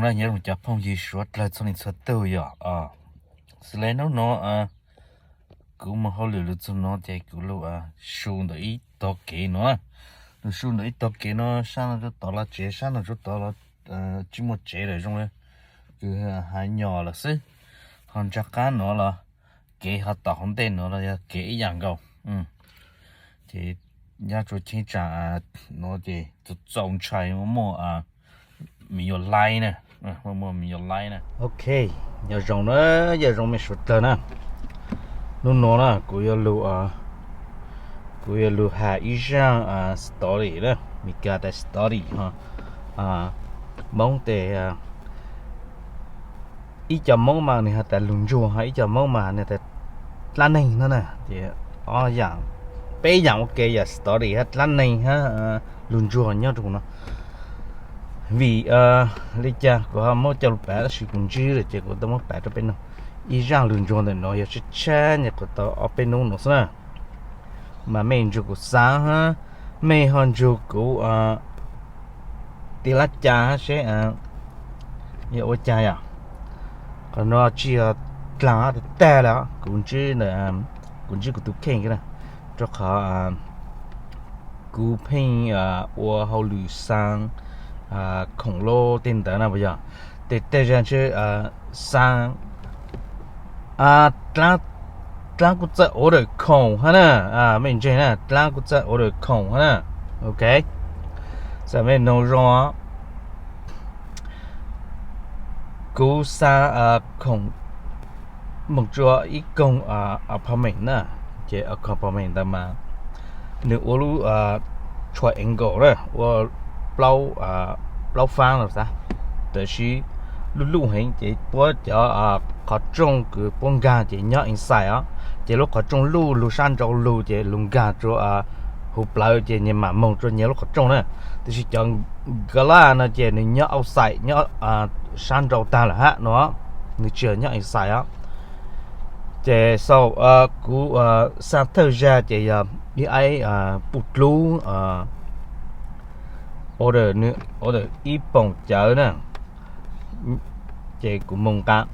Nyob zoo cov phooj ywg suav dlawg txhua leej txhua tug yom. Xws le hnub no kuv mus hauj lwm lug txug no ces kuv lug su ntawm ib tog kev no, lug su ntawm ib tog kev no, sab no rua tod los tsev, sab no rua tod los tsis muaj tsev lawm, zoo le kws hav nyos lawm xwb. Ho ntsa qab no los kev ho tom hauv ntej no los yog kev ib yam nkaus. Ces nyob rua cheeb tsam no ces txaus ntshai muaj me nyuam laib na, muaj me nyuam laib na. Ok, nyob zoo na, nyob zoo mej suav dlawg na. Hnub no na kuv yuav lug, kuv yuav lug has ib zaaj story na, Mis Kas tas story ho Moob tes, ib co Moob mas nwg has tas lug ntsuag, ho ib co Moob mas nwg tas dlaab neeg no na. Ces ob yaam, peb yaam ua ke yog story hab dlaab neeg hab lug ntsuag nyob rua huv no. Vim li cas kuv ho muab coj lug pav, tab sis kuv ntsib lawm ces kuv tau muab pav rua peb noog. Ib zaaj lug ntsuag ntawm no yog tshab tshab nyag qhuav tau ob peb hnub no xwb na. Mas mej nrug kuv xaav hab, mej ho nrug kuv tig lab cas hab seb yog ua cas yom. Qhov no tsis yog dlaag tag tag lawm, kuv ntsib, kuv ntsib kuv tug kheej, rua qhov kuv pheej ua hauj lwm xaa khoom lub tej ntawd na puas yog. Tes tej zag ntshe xaa dlaab kuj txawj order khoom hab na, mej ntseeg na, dlaab kuj txawj order khoom hab na. Ok, xam mej noog zoo, kuv xaa khoom moog rua ib koog apartment na, ces apartment ntawd mas nwg ua lub triangle na, ua plaub faab los xav, tab sis luj luj heev ces puab cov qhov rooj kws puab nkaag ces nyob inside os, ces lub qhov rooj luj lug sab nrau lug ces lug nkaag rua huv plawv ces nyias mam moog rua nyias lub qhov rooj na. Tab sis cov garage no ces nwg nyob outside, nyob sab nrau taag lawm hab no, nwg tsis yog nyob inside os. Ces so kuv xaa thawj zag ces yog ib aib puj dlub order, order ib poom cawv na, ces kuv moog nqaa.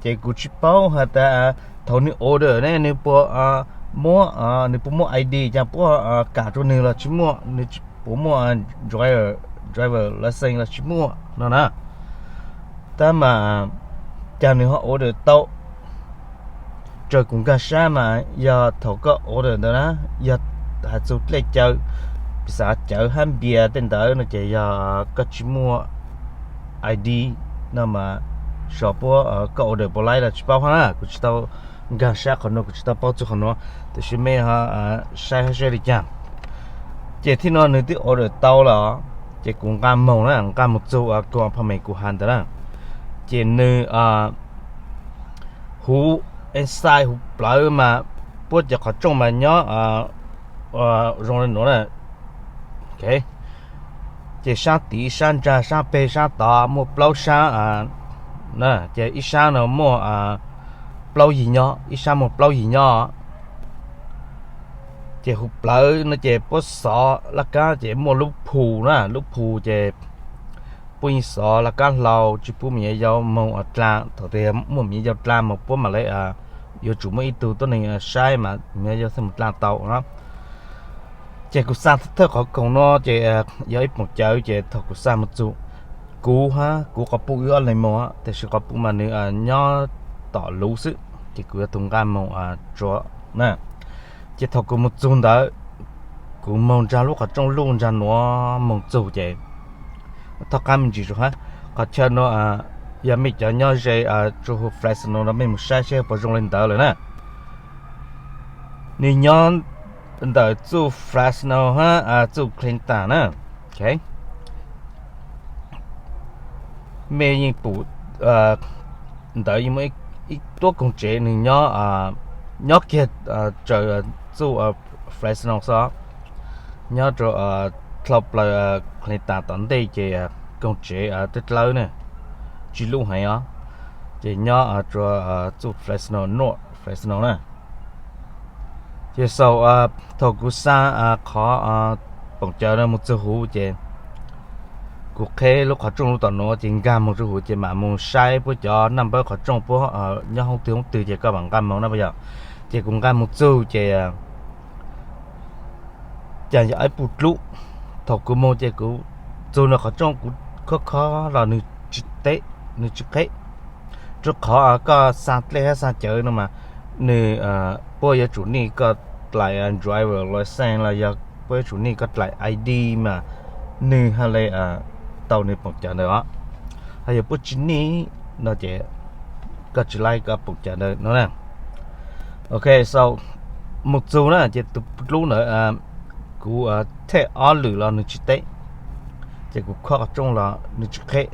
Ces kuv tsis paub has tas thaum nwg order ne nwg puas muab, nwg puas muab I D, ca puab kam rua nwg los tsis muaj, nwg puas muaj driver license los tsis muaj no na. Tab mas ca nwg ho order tau, raws kuv nkaag sab mas yog thaum koj order ntawd na, yog has txug dlej cawv, piv xam cawv hab npias tej ntawd no ces yog koj tsis muaj I D no mas, so puab koj order puas laib los tsis paub hab na, kuv tsis tau nkaag sab qhov nuav, kuv tsis tau paub txug qhov nuav, tab sis mej ho saib hab saib li cas. Ces thib no nwg twb order tau lawm, ces kuv nqaa moog na, nqaa moog txug koog apartment kuv has ntawd na, ces nwg huv inside huv plawv mas puab cov qhov rooj mas nyob zoo le nuav na. Ces sab tid sab nrag sab peg sab tod muaj plaub sab, ces ib sab no muaj plaub yig nyob, ib sab muaj plaub yig nyob. Ces huv plawv no ces puab xov laj kab ces muaj lub phu na, lub phu ces puab yeej xov laj kab hlau tsis pub me nyuam yaus moog dlaa, thaum twg muaj me nyuam yaus dlaa mas puab mam le, yuav tsum muaj ib tug tuab neeg saib mas me nyuam yaus thiaj moog dlaa tau no. Ces kuv xaa thawj qhov koog no ces yog ib poom cawv, ces thaum kuv xaa moog txug, kuv hab kuv quas puj wb ob leeg moog, tab sis quas puj mas nwg nyob tom luv xwb, ces kuv yuav tug nqaa moog tsua na. Ces thaum kuv moog txug ntawd, kuv moog nraag lub qhov rooj luj nraag nuav moog txug ces, thov qab me ntsis rua hab, qhov chaw nuav yog mej cov nyob ze rua huv Fresno no mej moog saib seb puas zoo le ntawd lawm na. Nwg nyob ntawm txuj Fresno hab txuj Clinton na. Mej yeej pum ntawd yeej muaj ib tuab koog tsev nwg nyob, nyob kiag raws txuj Fresno xwb, nyob rua dlhau plaws Clinton tom ntej ces koog tsev dlawb dlawb na, tsis luj heev os. Ces nyob rua txuj Fresno, North Fresno na. Ces xaus thaum kuv xaa qhov poom cawv no moog txug huv ces kuv qheb lub qhov rooj lub tom nuav ces nkag moog rua huv ces mam moog saib puab cov naj npawb qhov rooj puab nyob hoob twg hoob twg ces koj mam nqa moog na puas yog. Ces kuv nqa moog txug ces cas yog ib puj dlub. Thaum kuv moog ces kuv txug nws qhov rooj kuv khob khob los nws tsis teb, nws tsis qheb. Rua qhov koj xa dlej hab xa cawv no mas nws, puab yuav tsum nij koj dlaim driver license los yog puab yuav tsum nij koj dlaim I D mas nws ha le tau nws poom cawv ntawd os. Ho yog puab tsis nij no ces koj tsis laib koj poom cawv ntawd no na. Ok, so moog txug na ces tus dlub ntawd kuv thej ob lwm los nws tsis teb, ces kuv khob qhov rooj los nws tsis qheb.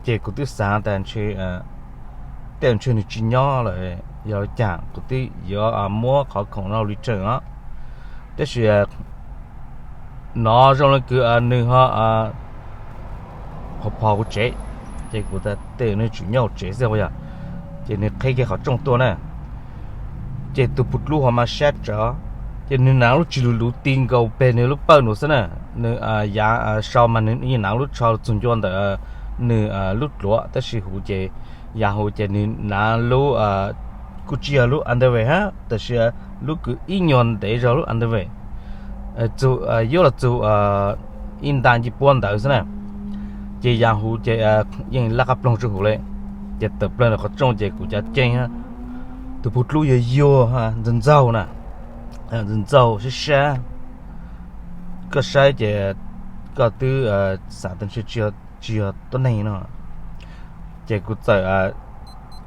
Ces kuv twb xaav tas ntshe tej ntshe nws tsis nyob lawm, yog li cas kuv twb yuav muab qhov khoom no return os. Tab sis nov zoo le kws nws ho phov phov kuv tsev, ces kuv tas tej nws tseem nyob hauv tsev xwb yog. Ces nws qheb kiag qhov rooj tuaj na, ces tus puj dlub ho mas sab tsawv, ces nws nav lub tsis lug luv ti nkaus peg nws lub pawg nua xwb na. Nws yav sau mas nws yeej nav lub tsho txug ncua ntawm nws lub dluav, tab sis huv ces, yav huv ces nws nav lub, kuj tsis yog lub underwear hab, tab sis lub kws ib nyuag ntev zog lub underwear, yuav los txug ib nta ncej puab ntawd xwb na. Ces yav huv ces yeej laj qab ploog tsuj huv le, ces tawm plawg ntawm qhov rooj ces kuv cav ceeb, tus puj dlub yuag yuag ntxaug ntxaug na, ntxaug ntxaug sab sab, koj saib ces koj twb xav tas ntshe tsis yog tuab neeg no. Ces kuv txawm,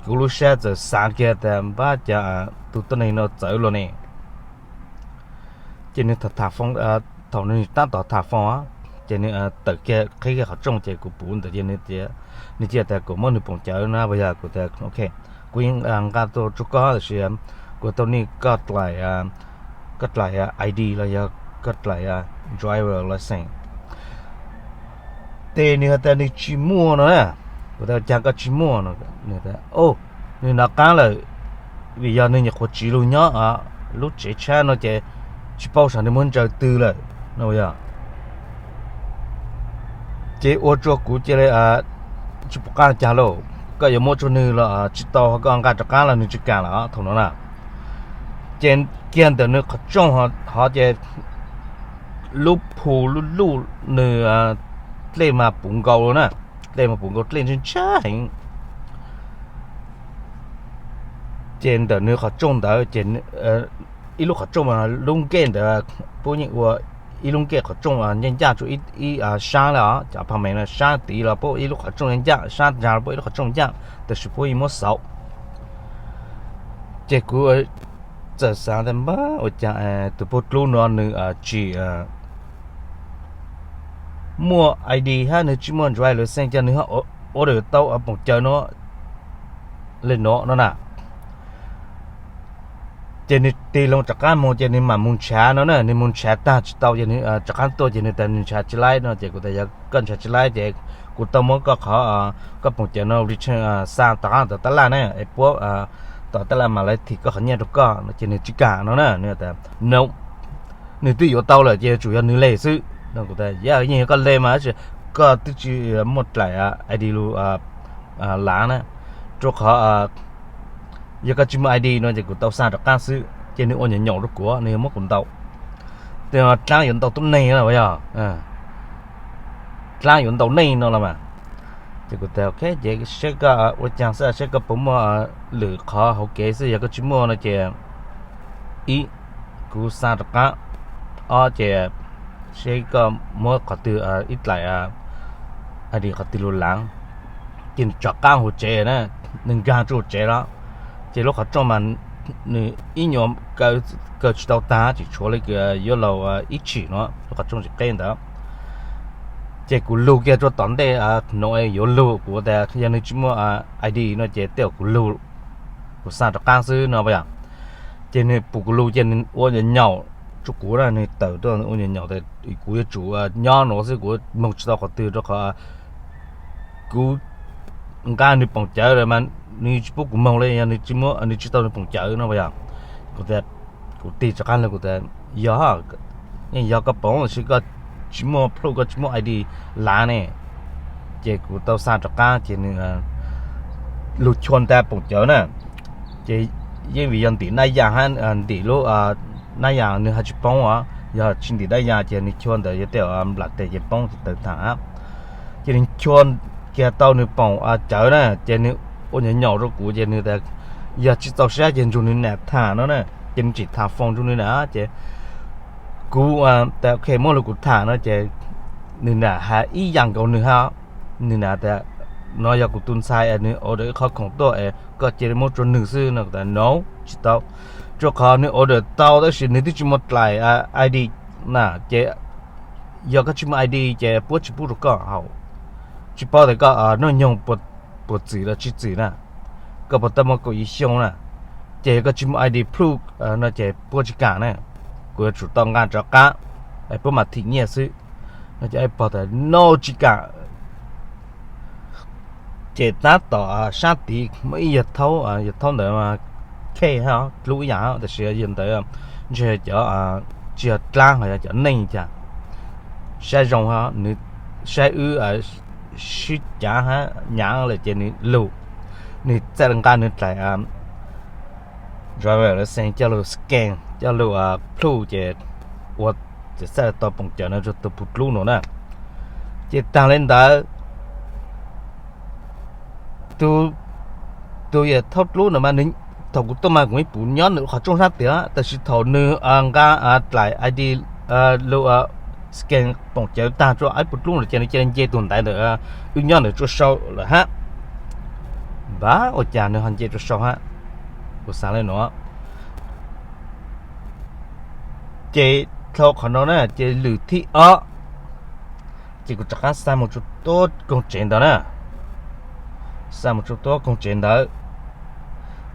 kuv lub sab txawm xav kiag tas npab cas tus tuab neeg no txawv luag ne. Ces nws tham, thaum nws tab tom tham phone, ces nws tawm kiag qhib kiag qhov rooj ces kuv pum ntawd ces nws cia tas kuv muab nws poom cawv na puas yog. Kuv tas ok, kuv yeej nqa tuaj rua koj tab sis kuv tau nij koj dlaim, koj dlaim I D los yog koj dlaim driver license. Ces nws has tas nws tsis muaj no na. Kuv tas cas koj tsis muaj no? Nws tas nws nov qab lawm, vim yog nws nyuam qhuav tsiv lug nyob lub tsev tshab no ces tsis paub saib nws muab ntsaws twg lawm no yog. Ces ua rua kuv cia li tsis pum qab cas lauj, koj yuav muab rua nws los tsis tau, ho koj nqa rov qab los nws tsis kam lawm thaum no na. Ces kiag ntawm nws qhov rooj hov ces lub phu lub luj nws dlej mas puv nkaus na, dlej mas puv nkaus, dlej ntshab ntshab heev. Ces ntawm nws qhov rooj ntawd ces ib lub qhov rooj mas lub nkej ntawd puab yeej ua ib lub nkej qhov rooj ncaj ncaj rua ib sab le os, cov pha mees no sab tid los puab ib lub qhov rooj ncaj, sab ntsa los puab ib lub qhov rooj ncaj, tab sis puab yeej muab xauv. Ces kuv txawm xav tas npab ua cas tus puj dlub no nws tsis muaj I D hab nws tsis muaj driver license, cas nws ho order tau poom cawv no le no no na. Ces nws tig loo rov qab moog ces nws mam moog nrhav no na, nws moog nrhav tag tsis tau ces nws rov qab tuaj ces nws tas nws nrhav tsis laib no ces kuv tas yog koj nrhav tsis laib ces kuv tau muab koj qhov, koj poom cawv no return, xa tom qab tom tab laj na es puab tom tab laj mam lawv thim koj qhov nyiaj rau koj no ces nws tsis kam no na. Nws tas no, nws twb yuav tau lawm ces yuav tsum yog nws le xwb no. Kuv tas yog yeej yog koj le mas, tab sis koj twb tsis muaj dlaim I D lug lav na, rua qhov yog koj tsis muaj I D no ces kuv tau xa rov qab xwb. Ces nws ua nyaum nyaum rua kuv, nws yuav muab kuv ntaus, dlaab yuav ntaus tuab neeg los yog dlaab yuav ntaus neeg no los mas. Ces kuv tas ok ces seb koj ua caag xwb, seb koj puas muaj lwm qhov hauv kev xwb, yog koj tsis muaj no ces ib, kuv xa rov qab, ob ces seb koj muab qhov twg ib dlaim I D qhov twg lug lav. Ces nws rov qab hauv tsev na, nws nkaag rua hauv tsev lawm. Ces lub qhov rooj mas nws ib nyuas kaw tsis tau tag, tseem tshuav le kws yuav laug ib tshim no, lub qhov rooj tsis qeb ntawd. Ces kuv lug kiag rua tom ntej no, yuav lug, kuv tas yog nws tsis muaj I D no ces tej zaum kuv lug, kuv xa rov qab xwb no puas yog. Ces nws pum kuv lug ces nws ua nyaum nyaum rua kuv na, nws tawm tuaj ua nyaum nyaum tas kuv yuav tsum nyob nuav xwb, kuv moog tsis tau qhov twg rua qhov kuv nqa nws poom cawv lawm mas nws tsis pub kuv moog le, yog nws tsis muaj, nws tsis tau nws poom cawv no puas yog. Kuv tas, kuv tig rov qab lug kuv tas yog, yeej yog koj poom tab sis koj tsis muaj proof, koj tsis muaj I D lav ne. Ces kuv tau xa rov qab ces nws lug chua nta poom cawv na, ces yeej vim yog ntim naj yas hab, ntim lub naj yas nws ho tsis poob os, yog tsis ntim naj yas ces nws chua ntawd yuav tej nplam tes ces poob ces tawg tham hab. Ces nws chua kiag tau nws poom cawv na, ces nws ua nyaum nyaum rau kuv ces nws tas yog tsis txaus sab ces nrug nws nam tham no na, ces nws tseem tham foos nrug nws nam ces kuv tas ok muab lug kuv tham no ces nws nam has ib yam nkaus nws hab. Nws nam tas no yog kuv tus ntxhais nws order ib qho khoom tuaj es koj cia li muab rua nws xwb no, kuv tas no tsis tau, rua qhov nws order tau tab sis nws twb tsis muaj dlaim I D na, ces yog koj tsis muaj I D ces puab tsis pub rua koj haus. Tsis paub tas koj noj nyoog puas txwm los tsis txwm na, koj puas tau muaj kaum ib xyoo na, ces yog koj tsis muaj I D proof no ces puab tsis kam na, kuv yuav tsum tau nqa rov qab, puab mam thim nyiaj xwb. No ces pog tas no tsis kam. Ces tab tom sab tid muaj ib yawg thaub, yawg thaub ntawd khej hab dlub ib yam hab tab sis yawg ntawd ntshe cov tsis yog dlaab ho yog cov neej cas, saib zoo hab nws saib wb sib cav hab nyav lawm ces nws lug, nws txawm nqa nws dlaim driver license coj lug scan coj lug pluj ces ua, txawm txhaj tau poom cawv no rua tus pug dlub no na. Ces taag le ntawd tus yawg thaub dlub no mas nws, thaum kuv tuaj mas kuv ib puv nyob nws lub qhov rooj sab tid, tab sis thaum nws nqa dlaim I D lug scan poom cawv taag rua ib puv dlub no ces nws cia li nce tus ntaiv ntawm wb nyob ntawd rua sau lawm hab. Npab ua cas nws ho nce rua sau hab, kuv xaav le nuav. Ces dhau qhov no na ces lwm thib ob ces kuv rov qab xa moog rua tuab koog tsev ntawd na, xa moog rua tuab koog tsev ntawd.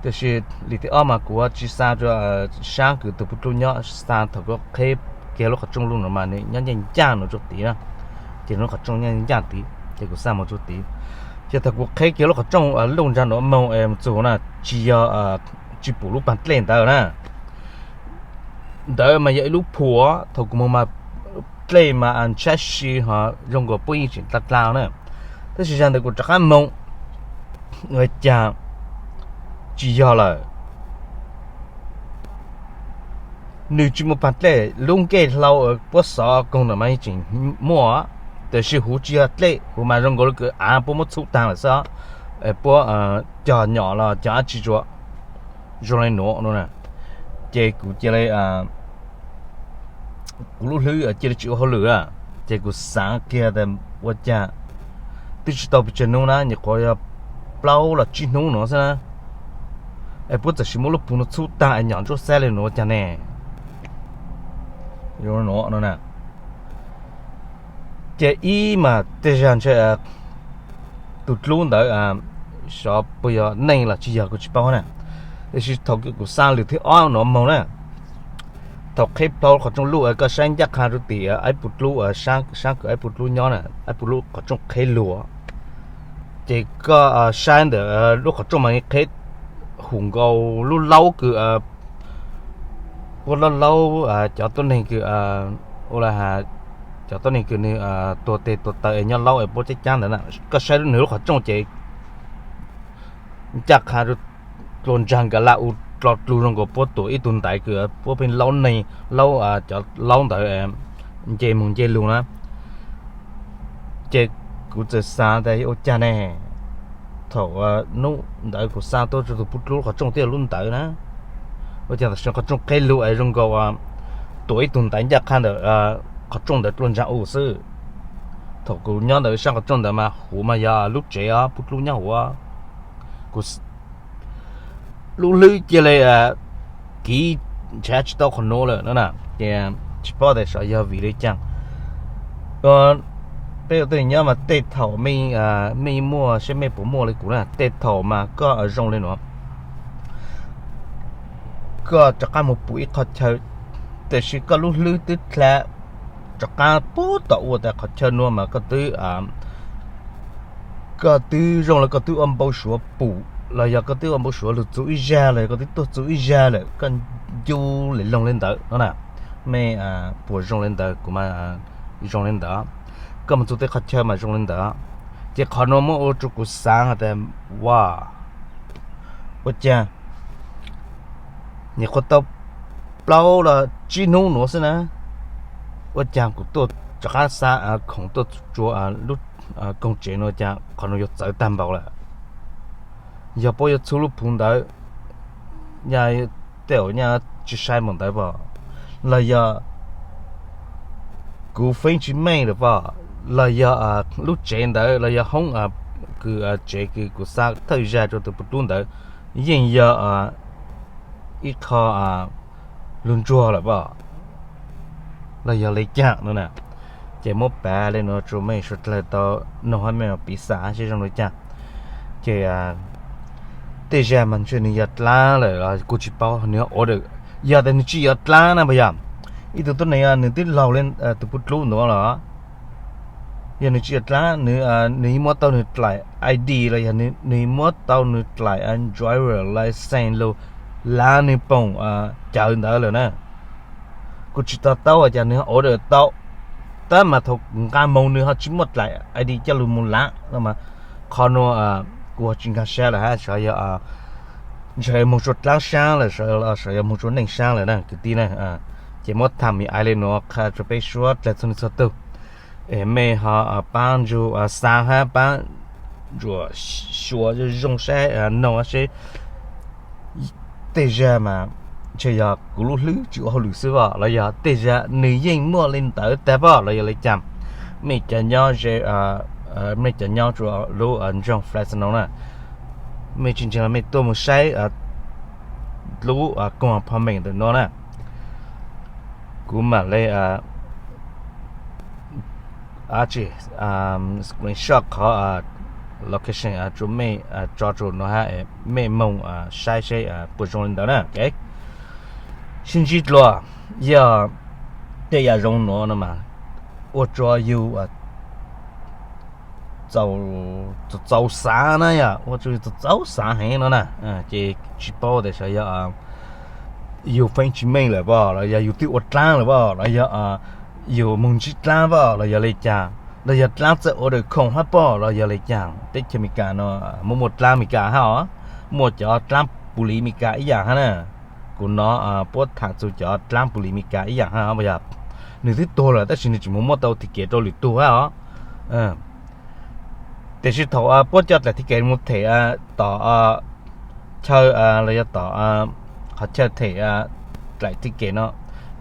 Tab sis lwm thib ob mas kuv tsis xa rua saab kws tus pug dlub nyob, xa thaum kuv qheb kiag lub qhov rooj luj no mas nws nyob ncej ncaaj no rua tid na, ces nws lub qhov rooj nyob ncej ncaaj tid ces kuv xa moog rua tid. Ces thaum kuv qheb kiag lub qhov rooj luj nraag nuav moog es moog txug na, tsis yog, tsis pum lub paag dlej ntawd na. Ntawd mas yog ib lub phuam, thaum kuv moog mas dlej mas ntshab si ho zoo nkaus puab yeej tseem dlaa dlaa na. Tab sis zaum ntawd kuv rov qab moog ua caag tsis yog lawm. Nws tsis muaj paag dlej, lub ncej hlau puab xov koog ntawm mas yeej tseem muaj, tab sis huv tsis yog dlej, huv mas zoo nkaus le kws av puab muab txhub taag lawm xwb, puab cog nyom los cog dlaab tsi rua zoo le nuav no. Ces kuv cia li, kuv lub hlwb cia li tsis ua hauj lwm, ces kuv xaav kiag tas ua caag twb tsis tau pes tsawg hnub na, nyuam qhuav yog plaub los tsib hnub no xwb na, es puab txawm sis muab lub pug no txhub taag es nyom ntsuab xab le nuav ua caag ne. Ces ib mas tej zag ntshe tus dlub ntawd xyov puas yog neeg los tsis yog kuv tsis paub na. Tab sis thaum kuv xa lwm thib ob no moog na, thaum qheb plaub qhov rooj luj koj saib ncaj qha rua tim ib puv dlub, saab kws ib puv dlub nyob na, ib puv dlub qhov rooj qheb lug, ces koj saib ntawm lub qhov rooj mas qheb hum nkaus lub laub kws puab laub laub cov tuab neeg kws, ua li has, cov tuab neeg kws nwg tuag tes tuag taw es nyob laub es puab cab cab ntawd na. Koj saib nws lub qhov rooj ces ncaj qha rua dlua nraag nkas laj u dlo dlug zoo nkaus puab tuam ib tug ntaiv kws puab pheej laub neeg laub cov laub ntawd nce moog nce lug na. Ces kuv txawm xaav tas ua caag ne, thaum nub ntawd kuv xa tuaj rua tus pug dlub qhov rooj twb yog lub ntawd na, ua caag tam sim qhov rooj qheb lug es zoo nkaus tuam ib tug ntaiv ncaj qha ntawm qhov rooj ntawd dlua nraag u xwb. Thaum kuv nyob ntawm saab qhov rooj ntawd mas huv mas yog lub tsev os, pug dlub nyob huv. Kuv lub hlwb cia li kiv nrhav tsis tau qhov nuav lawm no na. Ces tsis paub tas xyov yog vim li caag. Peb ua tuab neeg nyob mas tej thaum mej muaj, saib mej puas muaj li kuv na, tej thaum mas koj zoo li nuav, koj rov qab moog pum ib qho chaw, tab sis koj lub hlwb twb dlha rov qab puag tom ua tas qhov chaw nuav mas koj twb koj twb zoo li koj twb ua npau suav pum los yog koj twb ua npau suav lug txug ib zag los yog koj twb tuag txug ib zag lawm, koj ncu li loog li ntawd no na. Mej puas zoo li ntawd? Kuv mas zoo li ntawd. Koj mus txug tej qhov chaw mas zoo li ntawd. Ces qhov no muab ua rau kuv xav has tas, ua, ua caag nyuam qhuav tau plaub los tsib hnub nuav xwb na, ua caag kuv tuaj rov qab xa khoom tuaj tsua lub koog tsev no caag qhov no yuav txawv tag npaum lawm. Yog puab yuav txhub lub phuv ntawd, nyaj tej zaum nyaj tsi saib npaum ntawd pom, los yog kuv feeb tsis meej lawm pom, los yog lub tsev ntawd los yog hoob kws tsev kws kuv xa thawj zag rau tus puj dlub ntawd yeej yog ib qho lug ntsuag lawm pom, los yog le caag no na. Ces muab pav le nuav rua mej suav dlawg tau noog hab mej piv xam seb zoo le caag. Ces tej zag mas ntshe nwg yuav dlaab lawm los kuv tsis paub, nwg order. Yog tas nwg tsi yuav dlaab na puas yog, ib tug tuab neeg nwg twb laug le tus puj dlub nuav los, yog nwg tsi yuav dlaab, nwg muab tau nwg dlaim I D los yog nwg muab tau nwg dlaim driver license lug lav nwg poom cawv ntawd lawm na. Kuv tsis to taub ua cas nwg order tau, tab mas thaum nqa moog nwg ho tsis muaj dlaim I D coj lug moog lav no mas, qhov nuav kuv ho tsis nkaag sab lawm hab, xyov yog ntshe moog tsua dlaab saab lawm, xyov yog moog tsua neej saab lawm na kwv tij na. Ces muab tham me ais le nuav qha rua peb suav dlawg txhua leej txhua tug, es mej ho paab ntsuj xaav hab paab ntsuam xyuas zoo saib noog seb tej zag mas ntshe yog kuv lub hlwb tsis ua hauj lwm xwb pom, los yog tej zag nwg yeej muaj le ntawd tag pom los yog le caag. Mej cov nyob ze, mej cov nyob rua lub nroog Fresno na, mej tsis ntseeg los mej tuaj moog saib lub koog apartment ntawm nuav na. Kuv mam le screenshot qhov location rua mej, tso rua nuav hab mej moog saib seb puas zoo le ntawd na. Sib ntsib dlua, yog tej yam zoo nuav no mas ua rua yug txaus xaav na, yog ua rua yug txaus xaav heev no na. Ces tsis paub tas xyov yog yug feeb tsis meej lawm pom, los yog yug twb ua dlaab lawm pom, los yog yug moog ntsib dlaab pom los yog le caag, los yog dlaab txawj order khoom hab pom los yog le caag. Teb chaws Amelikas no muaj muaj dlaab Amelikas hab os, muaj cov dlaab puj lis Amelikas ib yaam hab na. Kuv nov puab tham txug cov dlaab puj lis Amelikas ib yaam hab, puas yog? Nwg twb tuag lawm tab sis nwg tseem moog muab tau ticket rau lwm tug hab os. Tiam sis thaum puab coj dlaim ticket moog them tom chaw los yog tom qhov chaw them dlaim ticket no,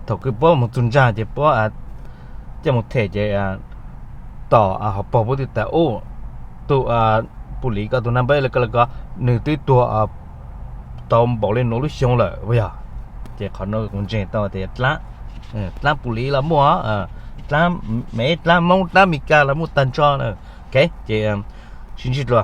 thaum kws puab moog txug nraag ces puab coj moog them ces tom hauv paug puab twb tas ub, tug puj lis ko tug number le ko le ko, nwg twb tuag tau npaum le nuav lub xyoo lawm, puas yog? Ces qhov no kuv ntseeg tau tas dlaab, dlaab puj lis los muaj, dlaab Mev, dlaab Moob, dlaab Amelikas los muaj tag nrho na. Ok, ces sib ntsib dlua.